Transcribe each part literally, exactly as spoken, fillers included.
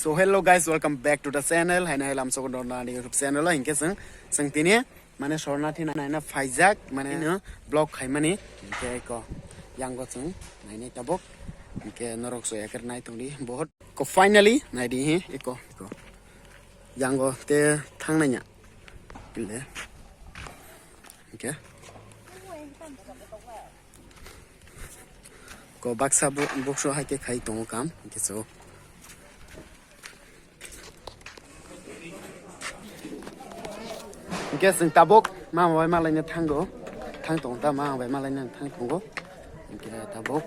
So hello guys, welcome back to the channel. Haino hai lamsogo dona ani YouTube channel o hinkhe chwng chwng tini mane Sornathi naina phaijak mane no vlog khaimani hinkhe ko yango chwng naini tabok hinkhe norok so eker nai tongdi bohot ko finally naidi hi eko eko yango te thangnaiya ile hinkhe. Ko baksa bu-, bukso hai khe khai tongo kam, hinkhe so. Hinkhe chwng tabuk mama bai malaina thango, thang tongo ta mama bai malaina thang tongo. Hinkhe tabuk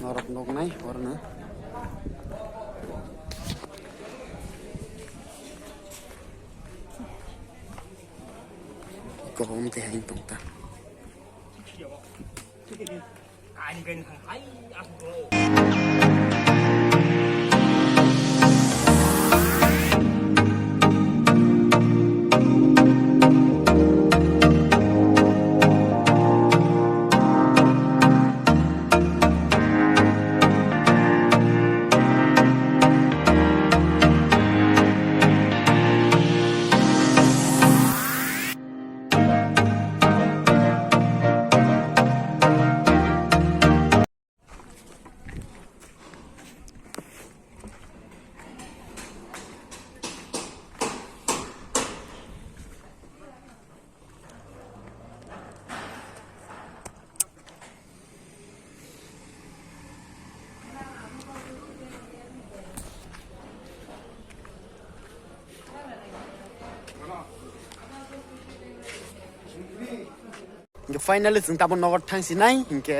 norok nuknai orno. Kohom tei hai tong ta. Hinkhe finally chwng tabuk nogo thangsinai hinkhe